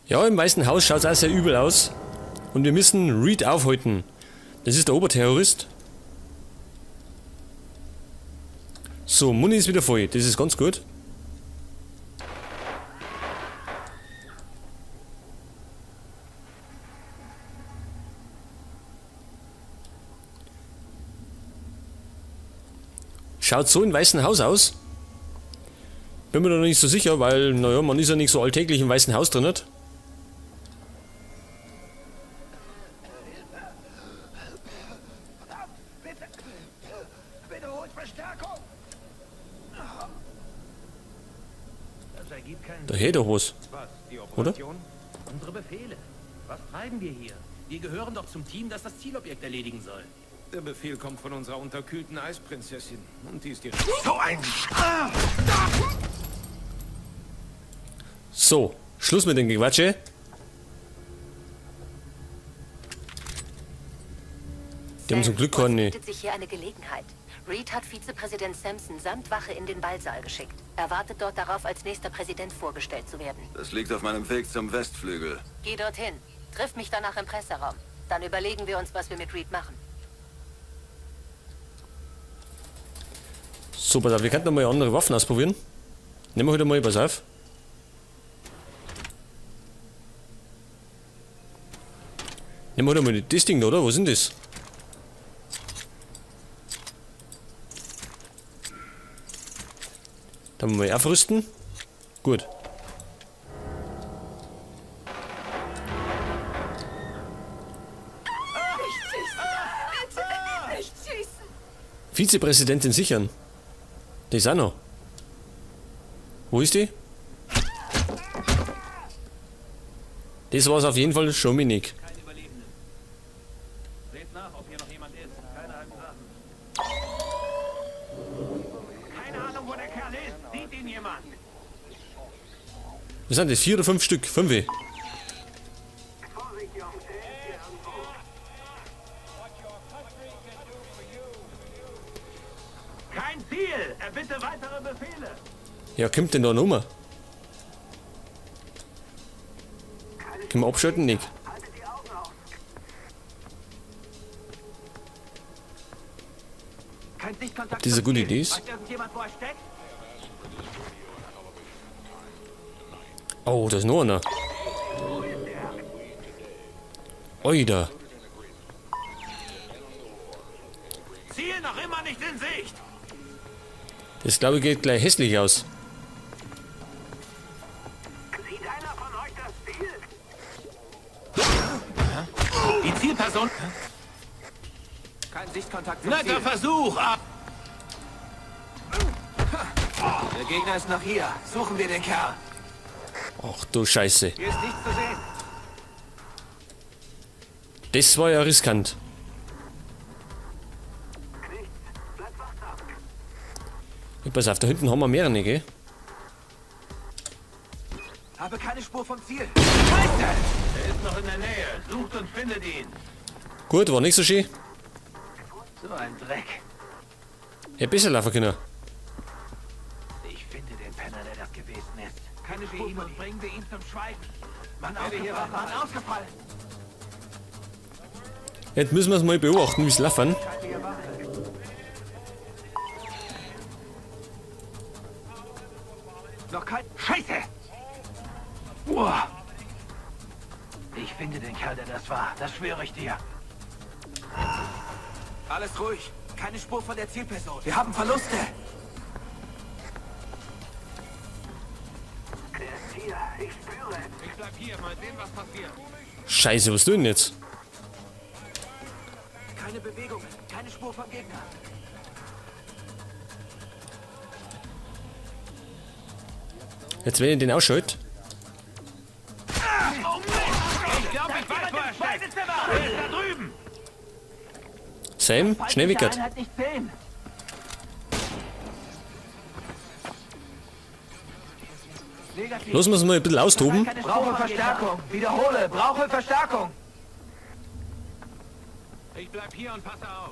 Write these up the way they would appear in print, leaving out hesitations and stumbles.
Ja, im Weißen Haus schaut es auch sehr übel aus. Und wir müssen Reed aufhalten. Das ist der Oberterrorist. So, Muni ist wieder voll. Das ist ganz gut. Schaut so im Weißen Haus aus. Bin mir da noch nicht so sicher, weil, naja, man ist ja nicht so alltäglich im Weißen Haus drin. Nicht? Bitte, bitte holt Verstärkung! Das ergibt keinen Da hätte doch was. Was? Die Oder? Operation? Unsere Befehle. Was treiben wir hier? Wir gehören doch zum Team, das das Zielobjekt erledigen soll. Der Befehl kommt von unserer unterkühlten Eisprinzessin. Und die ist die... So ein So, Schluss mit dem Gequatsche. Die haben zum Glück Sam, uns keine. bietet sich hier eine Gelegenheit. Reed hat Vizepräsident Sampson samt Wache in den Ballsaal geschickt. Er wartet dort darauf, als nächster Präsident vorgestellt zu werden. Das liegt auf meinem Weg zum Westflügel. Geh dorthin. Triff mich danach im Presseraum. Dann überlegen wir uns, was wir mit Reed machen. So, pass auf, wir könnten noch mal andere Waffen ausprobieren. Nehmen wir heute mal, pass auf. Nehmen wir heute mal das Ding da, oder? Was ist denn das? Dann mal aufrüsten. Gut. Nicht schießen! Bitte, nicht schießen! Vizepräsidentin sichern. Die ist auch noch. Wo ist die? Das war's auf jeden Fall schon mal nicht. Keine Überlebenden. Seht nach, ob hier noch jemand ist. Keine halben Sachen. Keine Ahnung, wo der Kerl ist. Sieht ihn jemand? Was sind das? 4 oder 5 Stück? 5. Vorsicht, Jungs, er ist hier irgendwo. Kein Ziel. Erbitte weitere Befehle. Ja, kommt denn da noch Nummer? Können wir abschalten? Nicht. Haltet die Augen auf. Kein Sichtkontakt. Ob das eine zum gute Ziel. Idee ist? Weiß irgendjemand, wo er steckt? Oh, da ist noch einer. Oida. Ziel noch immer nicht in Sicht. Das glaube ich geht gleich hässlich aus. Sieht einer von euch das Ziel? Die Zielperson. Kein Sichtkontakt zum Netter Ziel. Versuch. Ah, Der Gegner ist noch hier. Suchen wir den Kerl. Ach du Scheiße. Hier ist nichts zu sehen. Das war ja riskant. Nichts. Bleibt wachsam. Ja, pass auf, da hinten haben wir mehrere, gell? Habe keine Spur vom Ziel. Scheiße! Er ist noch in der Nähe. Sucht und findet ihn. Gut, war nicht so schön. So ein Dreck. Hätte besser laufen können. Ich finde den Penner, der das gewesen ist. Keine Spur ihn von und ihm. bringen wir ihn zum Schweigen. Mann ausgefallen. Mann ausgefallen. Jetzt müssen wir es mal beobachten, wie es laufen. Schalte hier Wache. Noch kein... Scheiße! Uah. Ich finde den Kerl, der das war. Das schwöre ich dir. Alles ruhig. Keine Spur von der Zielperson. Wir haben Verluste. Er ist hier. Ich spüre es. Ich bleib hier. Mal sehen, was passiert. Scheiße, was tun denn jetzt? Keine Bewegungen. Keine Spur vom Gegner. Jetzt, wenn ich den ausschalte. Ich glaube, ich weiß, wo er steckt. Er ist da drüben. Sam, schnell wickert. Einheit nicht sehen. Negativ. Lassen wir es mal ein bisschen austoben. Keine Spur Brauche vom Gegner. Verstärkung. Wiederhole. Brauche Verstärkung. Ich bleib hier und passe auf.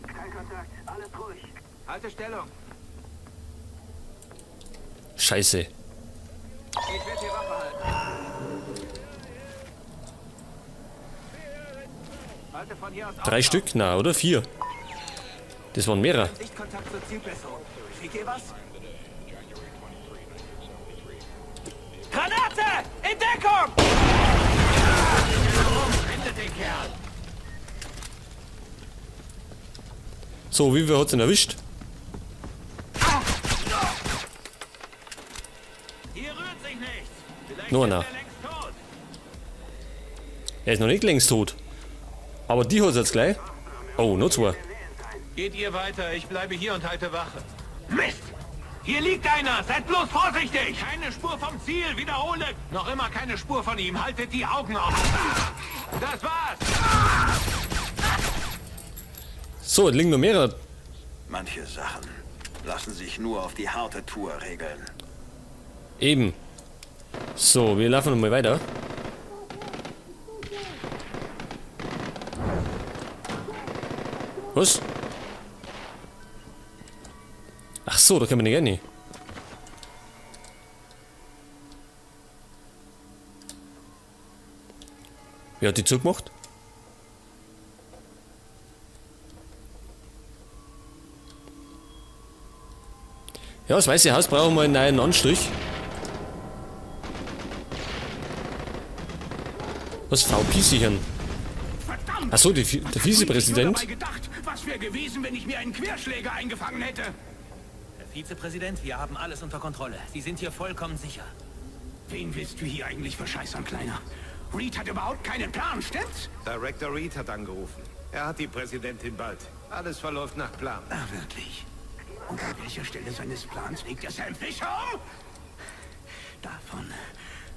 Kein Kontakt. Alles ruhig. Halte Stellung. Scheiße. Ich werde hier Wache halten. Sollte von hier aus 3 Stück? Na, oder? 4. Das waren mehrere. Sichtkontakt zur Zielperson. Seht ihr was? Granate! In Deckung! Findet den Kerl! So, wie viel hat's denn erwischt? Hier rührt sich nichts. Vielleicht Nur ist einer. er längst tot. Er ist noch nicht längst tot. Aber die hat's jetzt gleich. Oh, noch 2. Geht ihr weiter, ich bleibe hier und halte Wache. Mist! Hier liegt einer! Seid bloß vorsichtig! Keine Spur vom Ziel, wiederhole! Noch immer keine Spur von ihm. Haltet die Augen auf! Das war's! So, es liegen noch mehrere. Manche Sachen lassen sich nur auf die harte Tour regeln. Eben. So, wir laufen nochmal weiter. Was? Ach so, da können wir nicht rein. Wer hat die zugemacht? Ja, das Weiße Haus brauchen wir einen neuen Anstrich. Was? VP sichern? Verdammt! Ach so, der Vizepräsident. Ich hab gedacht, was wäre gewesen, wenn ich mir einen Querschläger eingefangen hätte? Herr Vizepräsident, wir haben alles unter Kontrolle. Sie sind hier vollkommen sicher. Wen willst du hier eigentlich verscheißern, Kleiner? Reed hat überhaupt keinen Plan, stimmt's? Director Reed hat angerufen. Er hat die Präsidentin bald. Alles verläuft nach Plan. Ah, wirklich? Und an welcher Stelle seines Plans legt er Sam Fisher um? Davon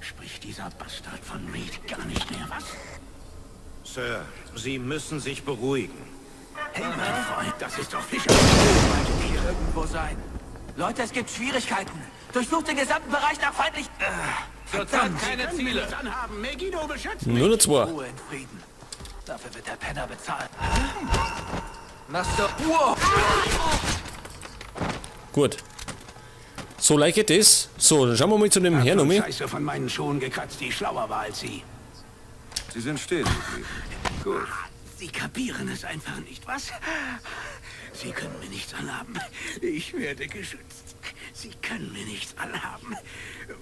spricht dieser Bastard von Reed gar nicht mehr, was? Sir, Sie müssen sich beruhigen. Hey, mein Freund, das ist doch Fisher. Sollte hier irgendwo sein. Leute, es gibt Schwierigkeiten. Durchsucht den gesamten Bereich nach feindlichen... Zurzeit keine Ziele. Nichts anhaben. Megiddo beschützt mich. Nur noch 2. Ruhe in Frieden. Dafür wird der Penner bezahlen. Master... Wow. Gut. So like it is. So, dann schauen wir mal zu dem Herrn nochmal. Scheiße von meinen Schuhen gekratzt, die schlauer war als Sie. Sie sind stehen geblieben. Gut. Sie kapieren es einfach nicht, was? Sie können mir nichts anhaben. Ich werde geschützt. Sie können mir nichts anhaben.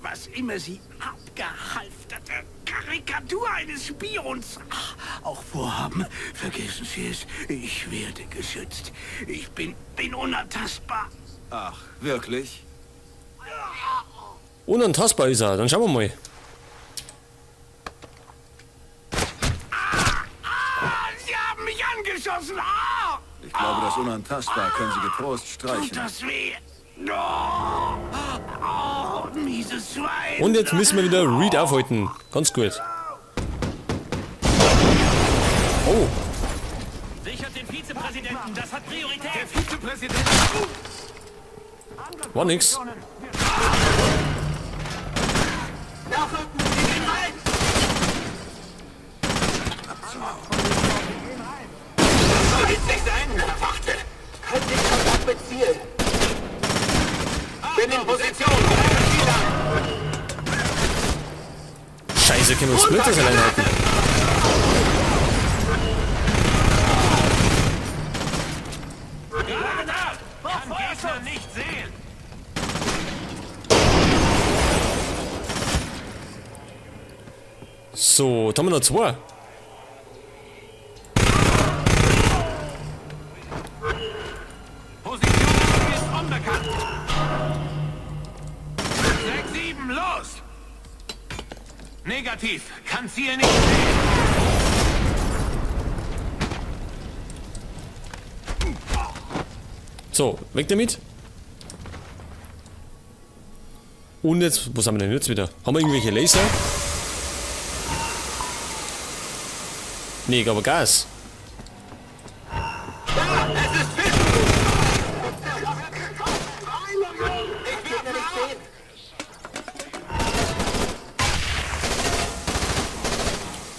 Was immer Sie abgehalfterte Karikatur eines Spions auch vorhaben, vergessen Sie es. Ich werde geschützt. Ich bin unantastbar. Ach, wirklich? Unantastbar ist er. Dann schauen wir mal. Ah, Sie haben mich angeschossen. Ah! Ich glaube, das Unantastbar können Sie getrost streichen. Tut das weh? Oh, oh, mieses Schwein. Und jetzt müssen wir wieder Reed aufhalten. Ganz gut. Oh. Sichert den Vizepräsidenten, das hat Priorität. Der Vizepräsident... War nix. Nachrücken! Sie gehen rein! Soll nicht sein! Warte! Kein Sichtkontakt mit Ziel! Bin in Position! Ziel an! Scheiße, können wir Splitters allein halten. Kann Gegner nicht sehen! So, da haben wir noch 2. Position ist unbekannt! 6, 7, los! Negativ! Kann Ziel nicht sehen! So, weg damit. Und jetzt, was haben wir denn jetzt wieder? Haben wir irgendwelche Laser? Nee, aber Gas.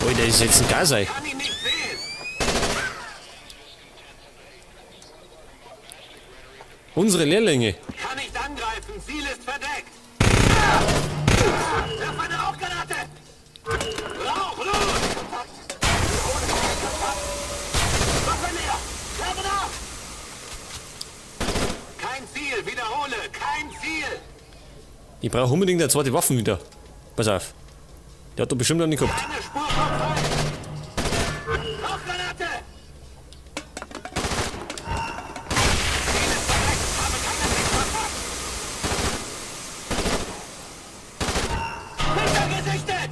Oh, der ist jetzt ein Gas, ey. Kann ihn nicht sehen! Unsere Lehrlinge. Kann nicht angreifen! Ziel ist verdeckt! Werf eine Rauchgranate! Rauch, los! Ich brauche unbedingt eine zweite Waffe wieder. Pass auf. Der hat doch bestimmt noch nicht gehabt. Keine Spur vom Feind! Rauchgranate! Ziel ist verdeckt, habe keinen Sichtkontakt! Fischer gesichtet!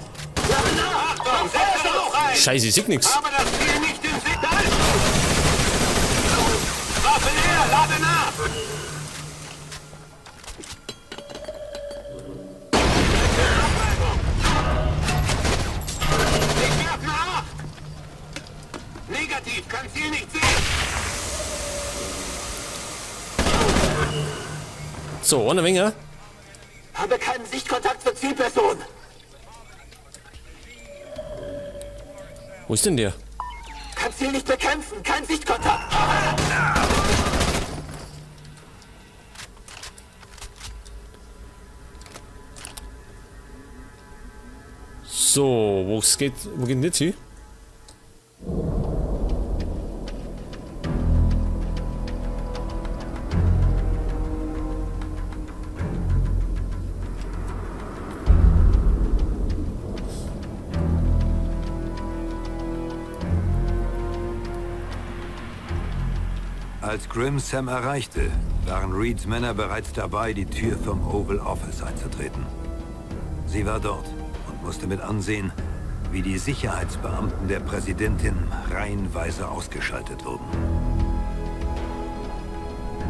Achtung, setze Rauch ein! Scheiße, ich seh nix. Habe das Ziel nicht im Sicht! Da ist es! Waffe leer, lade nach! Ich werfe nach! Negativ, kann Ziel nicht sehen! So, einer weniger. Habe keinen Sichtkontakt zur Zielperson. Wo ist denn der? Kann Ziel nicht bekämpfen. Kein Sichtkontakt. So, wo geht, denn jetzt hin? Als Grim Sam erreichte, waren Reeds Männer bereits dabei, die Tür vom Oval Office einzutreten. Sie war dort und musste mit ansehen, wie die Sicherheitsbeamten der Präsidentin reihenweise ausgeschaltet wurden.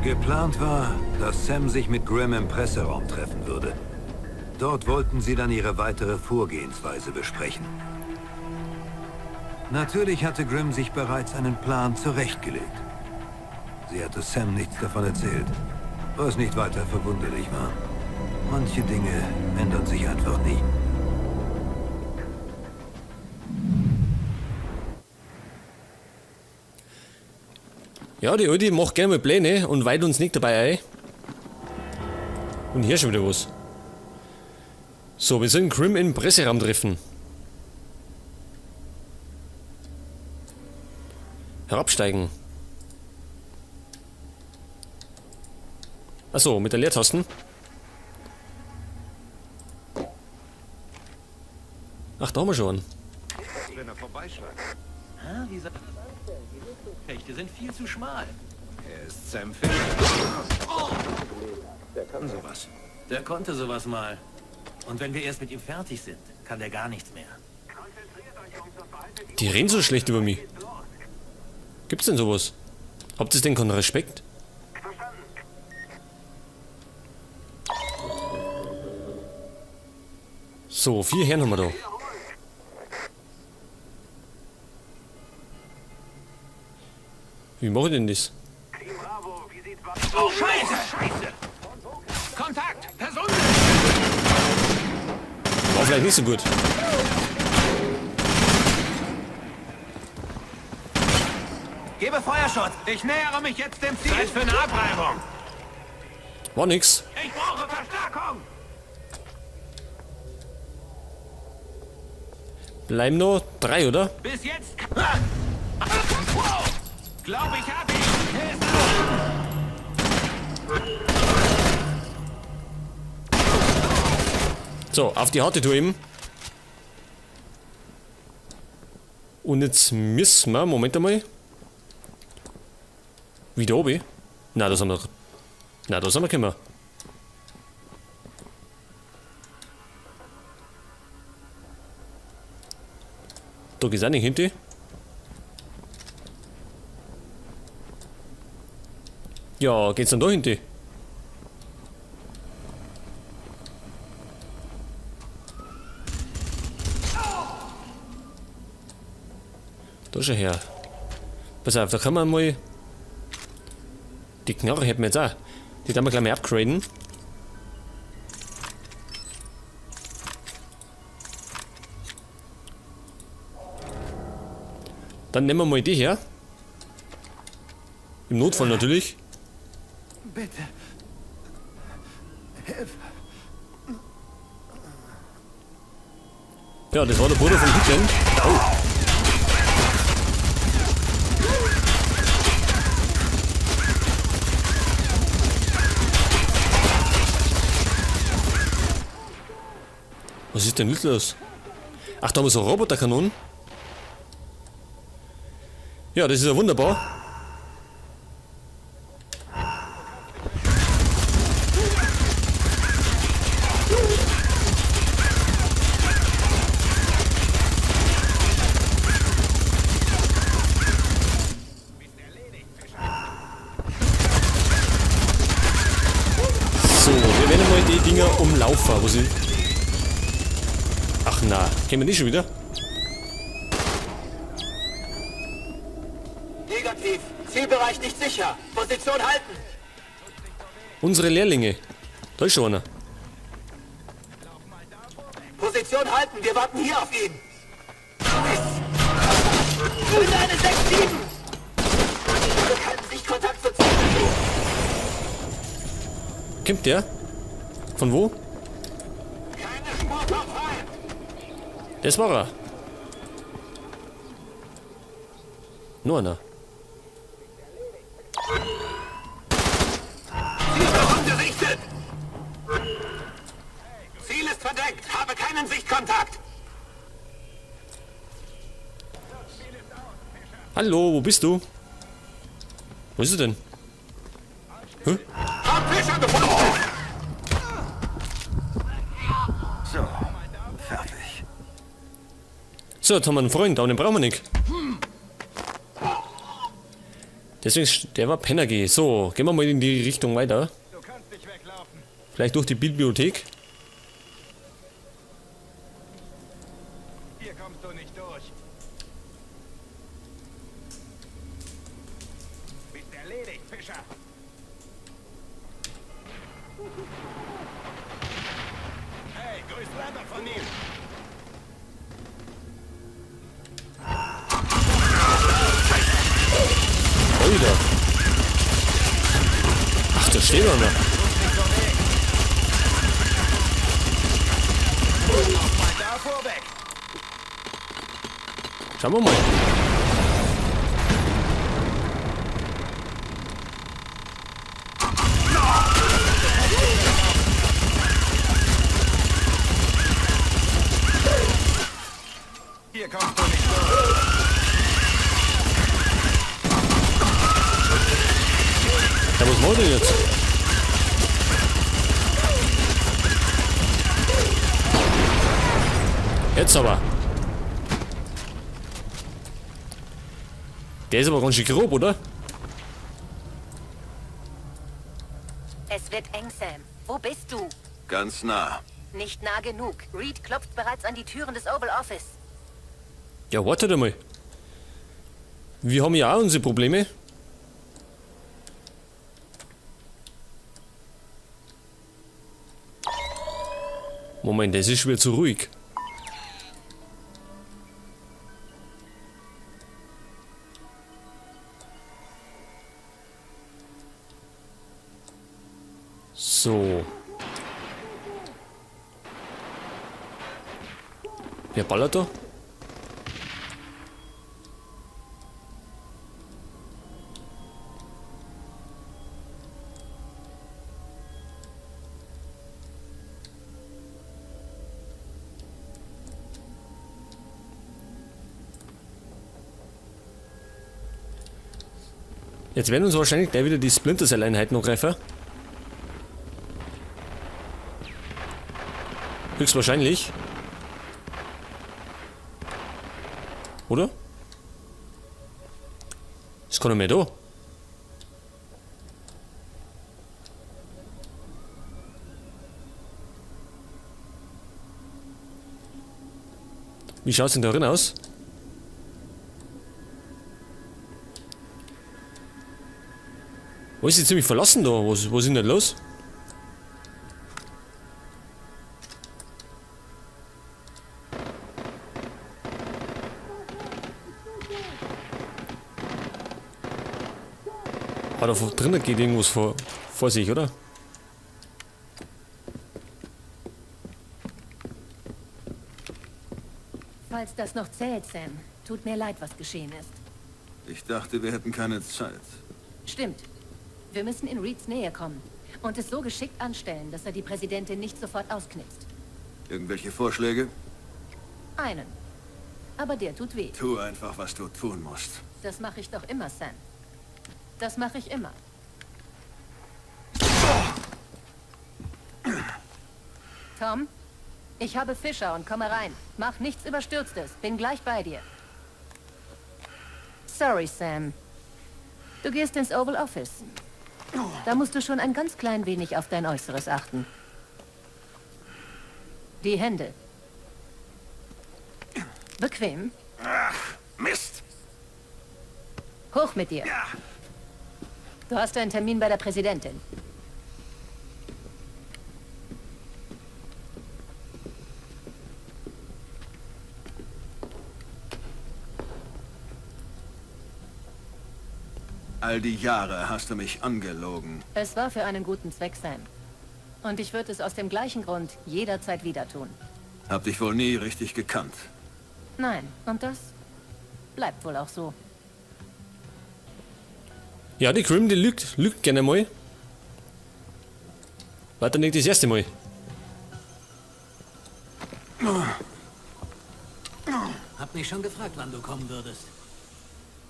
Geplant war, dass Sam sich mit Grim im Presseraum treffen würde. Dort wollten sie dann ihre weitere Vorgehensweise besprechen. Natürlich hatte Grim sich bereits einen Plan zurechtgelegt. Sie hatte Sam nichts davon erzählt, was nicht weiter verwunderlich war. Manche Dinge ändern sich einfach nie. Ja, die Alte macht gerne mal Pläne und weiht uns nicht dabei ein. Und hier schon wieder was. So, wir sollen Grim im Presseraum treffen. Herabsteigen. Achso, mit der Leertasten. Ach, da haben wir schon. Wenn er vorbeischreitet. Hä? Wie soll das anstellen? Die Lüftungsschächte sind viel zu schmal. Er ist Sam Fisher. Der kann sowas. Der konnte sowas mal. Und wenn wir erst mit ihm fertig sind, kann der gar nichts mehr. Die reden so schlecht über mich. Gibt's denn sowas? Habt ihr denn keinen Respekt? So, 4 Herren haben wir da. Wie mache ich denn das? Oh, Scheiße! Scheiße! Kontakt! Person! War vielleicht nicht so gut. Gebe Feuerschutz. Ich nähere mich jetzt dem Ziel. Zeit für eine Abreibung. War nix. Ich brauche Verstärkung. Bleiben noch 3, oder? Bis jetzt. Wow. Glaub ich hab ihn. So, auf die harte Tour eben. Und jetzt müssen wir, Moment einmal. Wieder oben? Na, da sind wir. Na, da sind wir gekommen. Da geht's auch nicht hinten. Ja, geht's dann da hinten? Da schon her. Pass auf, da kann man mal. Die Knarre hätten wir jetzt auch. Die werden wir gleich mal upgraden. Dann nehmen wir mal die her. Im Notfall natürlich. Bitte. Hilf. Ja, das war der Bruder von Hitler. Oh. Was ist denn los? Ach, da haben wir so Roboterkanonen. Ja, das ist ja wunderbar. So, wir werden mal die Dinger umlaufen, wo sie... Ach na, kennen wir die schon wieder? Negativ. Zielbereich nicht sicher. Position halten. Unsere Lehrlinge. Da ist schon einer. Position halten. Wir warten hier auf ihn. Finde eine 6-7. Keinen Sichtkontakt zur Zielperson. Kommt der? Von wo? Keine Spur vom Feind. Das war er. Nur einer. Zielperson gesichtet. Ziel ist verdeckt. Habe keinen Sichtkontakt. Hallo, wo bist du? Wo ist er denn? Hä? Hab Fischer gefunden. So, fertig. So, jetzt haben wir einen Freund, aber den brauchen wir nicht. Deswegen, der war Penner G. So, gehen wir mal in die Richtung weiter. Vielleicht durch die Bibliothek. Hier kommst du nicht durch. Bist erledigt, Fischer. Hey, grüß Lambert von mir. Alter. Ach, da steht einer. Schauen wir mal. Hier kommst du nicht durch. Ja, was macht denn jetzt? Jetzt aber. Der ist aber ganz schön grob, oder? Es wird eng, Sam. Wo bist du? Ganz nah. Nicht nah genug. Reed klopft bereits an die Türen des Oval Office. Ja, wartet einmal. Wir haben ja auch unsere Probleme. Moment, das ist schon wieder zu ruhig. So. Wer ballert da? Jetzt werden uns wahrscheinlich gleich wieder die Splinter Cell Einheiten angreifen. Höchstwahrscheinlich. Oder? Ist keiner mehr da. Wie schaut's denn da drin aus? Wo ist sie ziemlich verlassen da? Was ist denn da los? Ah, da drinnen geht irgendwas vor sich, oder? Falls das noch zählt, Sam. Tut mir leid, was geschehen ist. Ich dachte, wir hätten keine Zeit. Stimmt. Wir müssen in Reeds Nähe kommen und es so geschickt anstellen, dass er die Präsidentin nicht sofort ausknipst. Irgendwelche Vorschläge? Einen. Aber der tut weh. Tu einfach, was du tun musst. Das mache ich doch immer, Sam. Das mache ich immer. Tom, ich habe Fischer und komme rein. Mach nichts Überstürztes. Bin gleich bei dir. Sorry, Sam. Du gehst ins Oval Office. Da musst du schon ein ganz klein wenig auf dein Äußeres achten. Die Hände. Bequem. Ach, Mist! Hoch mit dir. Du hast einen Termin bei der Präsidentin. All die Jahre hast du mich angelogen. Es war für einen guten Zweck, Sam. Und ich würde es aus dem gleichen Grund jederzeit wieder tun. Hab dich wohl nie richtig gekannt. Nein, und das bleibt wohl auch so. Ja, die Grim, die lügt gerne mal. War dann nicht das erste Mal. Hab mich schon gefragt, wann du kommen würdest.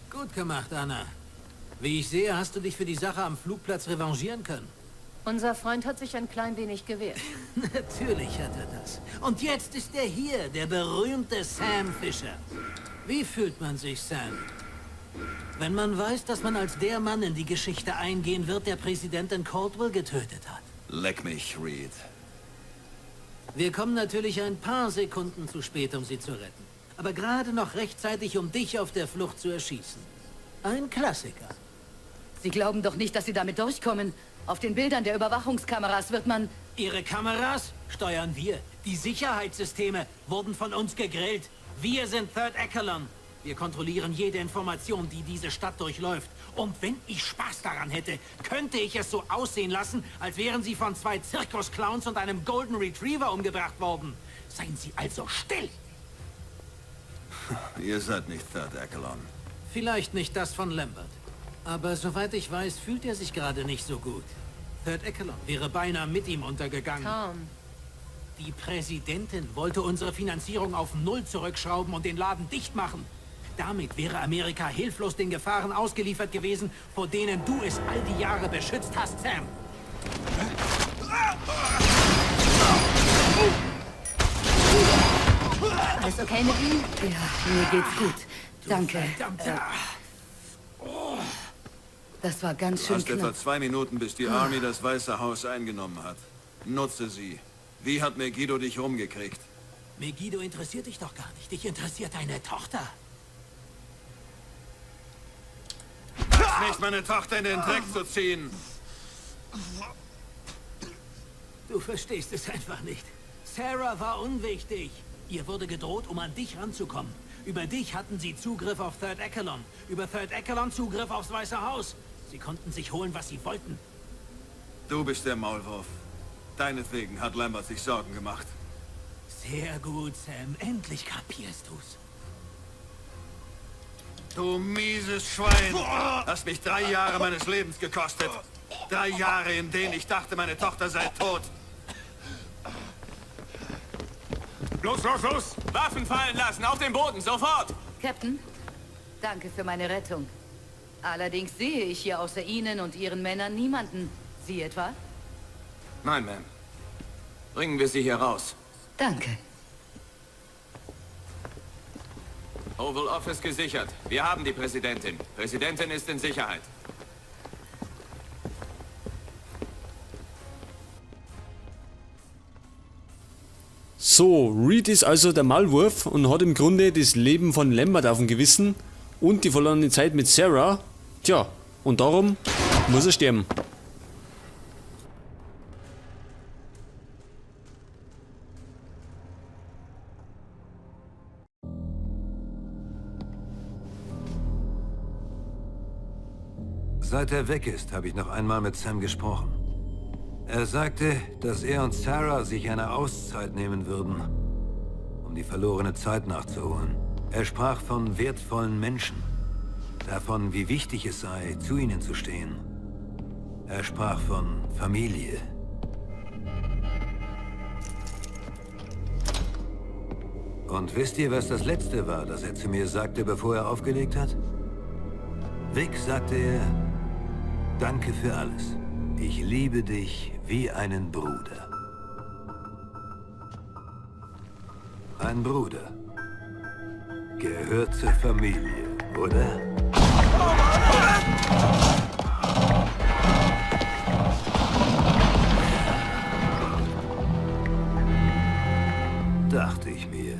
Gut gemacht, Anna. Wie ich sehe, hast du dich für die Sache am Flugplatz revanchieren können. Unser Freund hat sich ein klein wenig gewehrt. Natürlich hat er das. Und jetzt ist er hier, der berühmte Sam Fisher. Wie fühlt man sich, Sam? Wenn man weiß, dass man als der Mann in die Geschichte eingehen wird, der Präsidentin Caldwell getötet hat. Leck mich, Reed. Wir kommen natürlich ein paar Sekunden zu spät, um sie zu retten. Aber gerade noch rechtzeitig, um dich auf der Flucht zu erschießen. Ein Klassiker. Sie glauben doch nicht, dass Sie damit durchkommen. Auf den Bildern der Überwachungskameras wird man... Ihre Kameras steuern wir. Die Sicherheitssysteme wurden von uns gegrillt. Wir sind Third Echelon. Wir kontrollieren jede Information, die diese Stadt durchläuft. Und wenn ich Spaß daran hätte, könnte ich es so aussehen lassen, als wären sie von zwei Zirkusclowns und einem Golden Retriever umgebracht worden. Seien Sie also still! Ihr seid nicht Third Echelon. Vielleicht nicht das von Lambert. Aber soweit ich weiß, fühlt er sich gerade nicht so gut. Third Echelon wäre beinahe mit ihm untergegangen. Tom. Die Präsidentin wollte unsere Finanzierung auf Null zurückschrauben und den Laden dicht machen. Damit wäre Amerika hilflos den Gefahren ausgeliefert gewesen, vor denen du es all die Jahre beschützt hast, Sam. Alles okay mit Ihnen? Ja, mir geht's gut. Danke. Verdammte... Das war ganz Du schön hast etwa knapp. 2 Minuten, bis die Army das Weiße Haus eingenommen hat. Nutze sie. Wie hat Megiddo dich rumgekriegt? Megiddo interessiert dich doch gar nicht. Dich interessiert deine Tochter. Lass nicht, meine Tochter in den Dreck zu ziehen. Du verstehst es einfach nicht. Sarah war unwichtig. Ihr wurde gedroht, um an dich ranzukommen. Über dich hatten sie Zugriff auf Third Echelon. Über Third Echelon Zugriff aufs Weiße Haus. Sie konnten sich holen, was sie wollten. Du bist der Maulwurf. Deinetwegen hat Lambert sich Sorgen gemacht. Sehr gut, Sam. Endlich kapierst du's. Du mieses Schwein! Hast mich 3 Jahre meines Lebens gekostet. 3 Jahre, in denen ich dachte, meine Tochter sei tot. Los, los, los! Waffen fallen lassen, auf den Boden, sofort! Captain, danke für meine Rettung. Allerdings sehe ich hier außer Ihnen und Ihren Männern niemanden. Sie etwa? Nein, Ma'am. Bringen wir sie hier raus. Danke. Oval Office gesichert. Wir haben die Präsidentin. Präsidentin ist in Sicherheit. So, Reed ist also der Maulwurf und hat im Grunde das Leben von Lambert auf dem Gewissen und die verlorene Zeit mit Sarah. Tja, und darum muss er sterben. Seit er weg ist, habe ich noch einmal mit Sam gesprochen. Er sagte, dass er und Sarah sich eine Auszeit nehmen würden, um die verlorene Zeit nachzuholen. Er sprach von wertvollen Menschen, davon, wie wichtig es sei, zu ihnen zu stehen. Er sprach von Familie. Und wisst ihr, was das Letzte war, das er zu mir sagte, bevor er aufgelegt hat? Vic, sagte er, danke für alles. Ich liebe dich wie einen Bruder. Ein Bruder. Gehört zur Familie, oder? Dachte ich mir.